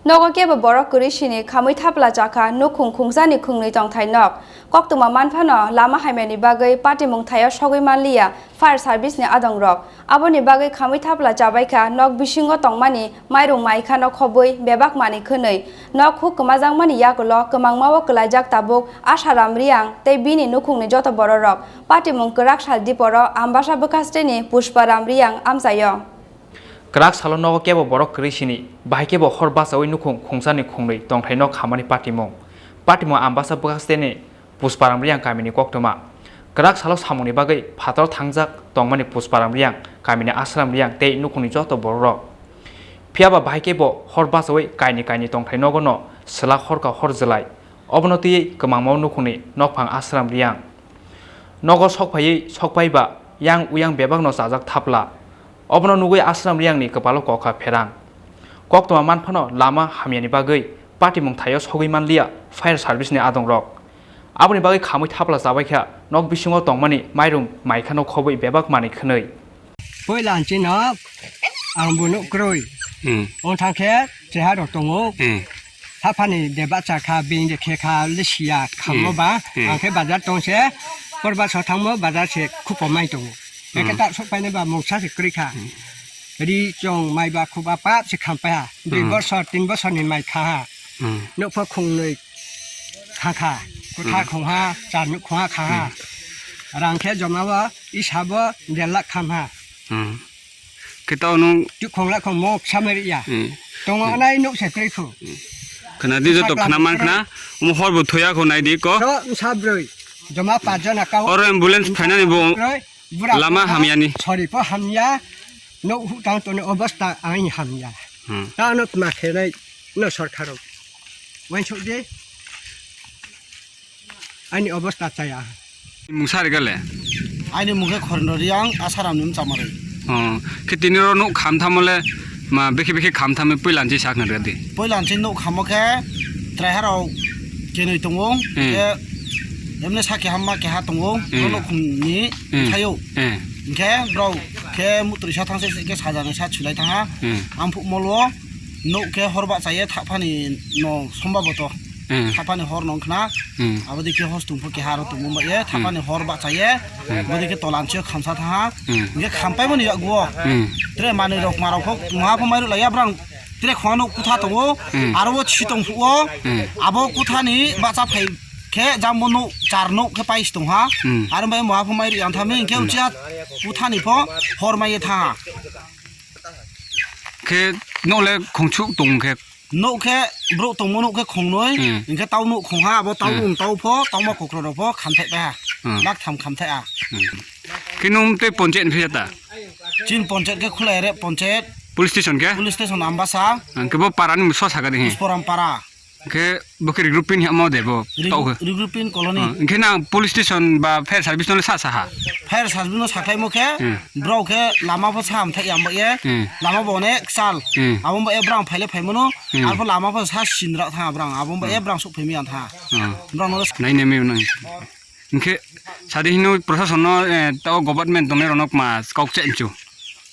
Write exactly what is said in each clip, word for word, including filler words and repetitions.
Nogo kebo borok kwrwi sini khamwi thapla chakha nukhung khungsa ni khungnwi tongthai nok. Koktwma manphano lama hamyani bagwi patimung thaio sogwi manliya fire service ni adongrok. Aboni bagwi khamwi thapla chabaikha nok bisingo tongmani mairung maikhano khobwi bebak manwi khwnwi. Nok huk kwmajakmani yakulo kwmangmao kwlaijak tabuk Asaram Riyang tei bini nukhungni joto bororok. Patimung kwrak sal diporo Ambasa bwkhasteni Pushparam Riyang amchaio. Kwrak salo nogo kebo borok kwrwi sini, bahai kebo hor bachaui nukhung khungsani khungnwi tongthai nok hamani patimung. Patimung Ambasa bwkhasteni Pushparam Riyang kamini koktwma. Kwrak salo samungni bagwi phataro thangjak tongmani Pushparam Riyang kamini Asram Riyang tei nukhungni joto bororok. Phiyaba bahai kebo hor bachaui kaini kaini tongthai nogono swlak horka hor jwlai. Obono twiwi kwmangmao nukhungni nokphang Asram Riyang. Nogo sokphaiwi sokphaiba yang uyang bebakno chajak thapla. Obono nugwi Asram Riyangni kwpalo kokha pherang. Koktwma manphano lama hamyani bagwi patimung thaio sogwi manliya fire service ni adongrok. Aboni bagwi khamwi thapla chabaikha nok bisingo tongmani mairum maikhano khobwi bebak manwi khwnwi. Puila ang chino ang bo nuk kwrwi. Hmm. Wng thang khe cheha rok tongo. Hmm. Haphani de bacha kha, bini de khe kha, le siya khammo Hmm. ba. Hmm. Ang khe bazar tong se, porba so thangmo bazar se khupo mai tongo. Ekhe Hmm. ta sok paine ba mungsa se kwrwi kha. Hmm. Ri chong mai ba khuba pap se kham pa. Dui Hmm. bosor, tin bosor ni mai kha ha. Hmm. Nuk pho khungnwi kha kha. Kutha Hmm. khong ha, char nuk khong ha kha ha. Hmm. Rang khe joma bo, isa bo, der lakh kham ha. Hmm. Khe tao nung Twi khong la khong mok samari ya. Hmm. Tongo Hmm. anai nuk se twi khu. Khna di joto Sakla khna man khna. Omo hor bo thoya kho nai di ko. So, sa broi. Joma pa jona kao. Oro ambulance phainani bo Broi, bura lama pa. Hamyani. Sorry po hamya. Nuk hu tang toni obostha ang hamya. Hmm. Ta nuk ma khe nai no sorkaro. Wain sok di. Ani obostha chaya. Mung sari gale? Aini mung khe Khorno Riyang, Asaram ni mchama rwi. Oh, khe tini ro nuk kham thamo le ma bekhe bekhe kham thami puilan chi sak na di. Puilan chi nuk khamo khe traiha rok kenoi tongo, Hmm. khe emne sa keha ma keha tongo, Hmm. ro nuk khum ni Hmm. thayo. Hmm. Hingkhe bro khe mutri sa thang se khe sajani sa chulai thang ha. Hmm. Amphuk molo nuk khe hor ba chaye thaphani no sombaboto. Hmm. Thapani hor nong khna. Hmm. Abo dikhe hostung pho keha aro tongmo ba ye. Hmm. Thapani hor ba chaye. Hmm. Bo dikhe tolan chio khamsa tha ha. Hmm. Hingke khampai mani yaguo. Hmm. Tre mani rok marok kho maha pho mairu laiya brang. Tre khwano kutha tongo. Hmm. Aro bo chitong phuo. Hmm. Abo kuthani bacha phai khe jambo no char no khe pais tong ha. Hmm. Aro bai maha pho mairu yang thami hingke Hmm. uchiya kuthani pho hor mai tha ha. Khe no le khongchuk tong khe. Nuk khe brouh tongmo nuk khe khongnoi, Hmm. hingkhe tau nuk khong ha, abo tau Hmm. nuk tau pho, tau ma kokro rok pho khamthai pai ha. Hmm. Lak tham khamthai ha. Hmm. Khe nung tei ponchayat ni phiyata? Chin ponchayat khe Khulai Rep ponchayat. Police station khe? Police station Ambasa. Hingkhe bo para ni so saka de he. Pusporam para. Hingkhe bo khe Rigrupin hamo de bo. Rig-, tau khe. Rigrupin colony. Hmm. Hingkhe nang police station ba fire service no sa sa ha? Fire service no sakhlaimo khe, Hmm. Brao khe lama pho sa hamthai ya, hambai ye. Hmm. Lama bo onek sal. Hmm. Abo hambai ye brao phaile phaimano. Hmm. Arpho lama pho sa sinra tha brao. Abo hambai ye Hmm. brao sok phaimi ya tha. Hmm. Brao no Nai nemi nang. Hingkhe sadi hino prosason no, eh, tao government tongnai rok no ma kok chai mchu.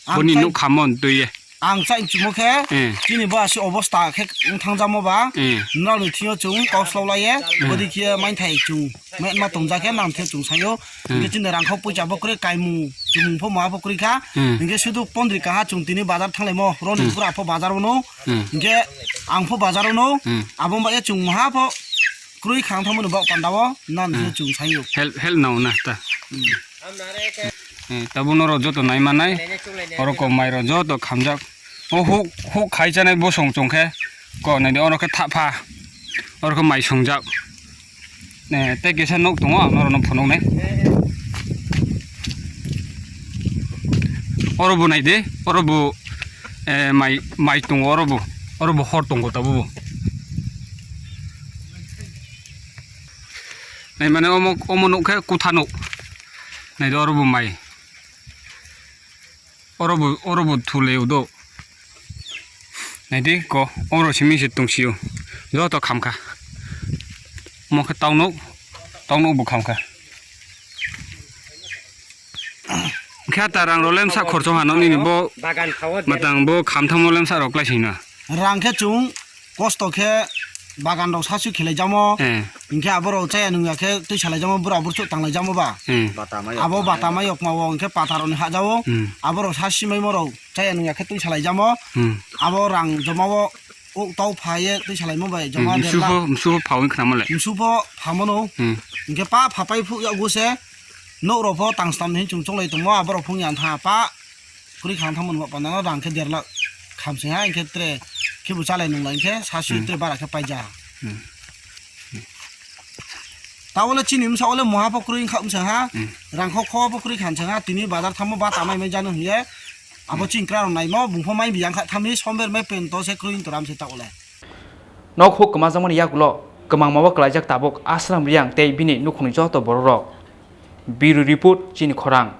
Ang Boni chai nuk khamon tui ye. Ang chai mchumo khe, Hmm. chini bo asi obosta khe wng thangjamo ba. Hmm. Nrao ni thio chung kok slok lai ye. Hmm. Bodi khe main thai chung. Met ma tongja khe nang the chung sayo. Hmm. Hingke chini rangkhok poisa bo kwrwi kaimung chumung pho ma pho kwrwi kha. Hmm. Hingke sudu pondri kaha chung tini bazar thanglaimo. Roni Hmm. pura pho bazar bono. Hmm. Hingke ang pho bazar bono. Hmm. Abo ba ye chung maha pho kwrwi khang thangmani bok panda o nan Hmm. chung sayo. Help, help nao na ta. Hmm. Eh, tabuk norok joto nai manai. Oro kok mai rok joto khamjak. O huk, huk khai chanai bosong chong khe. Ko nai di oro khe thapha. Oro khe mai songjak. Eh, tei kisa nok tongo, ang norokno phunuknai. Oro bo nai di, oro bo, eh, mai, mai tongo oro bo. Oro bo hor tongo tabuk bo. Nai mane omo, omo nuk khe kutha nuk. Nai di oro bo mai. Oro bo, oro bo thuleo do. Naidi ko, oro simi se tungsio. Joto khamkha. Mo khe taunok, taunok bo khamkha. Khe ta rang rok lemsa khorcho hano nini bo Bagan khawo de. Matang bo khamthamo lemsa rok klai singna. Rang khe chung kosto khe bagan rok sasu khelaijamo. Eh. Hinkhe aborok chaya nungya khe twi salaijamo, bura bur chuk tanglaijamo ba. Hmm. Abo bata mai yokma o hinkhe pathar rokni hajao. Hmm. Aborok sa simai morok chaya nungya khe twi salaijamo. Hmm. Abo rang joma o uk tau pha ye twi salaimo bai joma Hmm, der lakh. Msupho, msupho phawing khnamale. Msupho phamono. Hmm. Hinkhe pa phapai phuk yago se. Nok rok pho tang stam hin chung chonglai tongmo, aborok phung yang tha pa. Kuri khang thang mun ba pandano rang khe der lakh kham se ha, hinkhe tre khe bo chalai nunglai hinkhe sasu Hmm. tre bara khe paija. Hmm. Tabole chini msa ole moha pho kroi wngkha msa ha. Hmm. Rang kho kho pho kroi khan sa ha. Tini bazar thamo ba tamai mai jano hiye. Abo chini kra rok naimo bung pho mai biyang kha thami somber mai pento se kroi wng toram se ta ole. Nok huk kwmajakmani yagulo kwmangma o kwlaijak tabuk Asram Riyang tei bini nukhungni joto bororok. Bureau Report, chini khorang.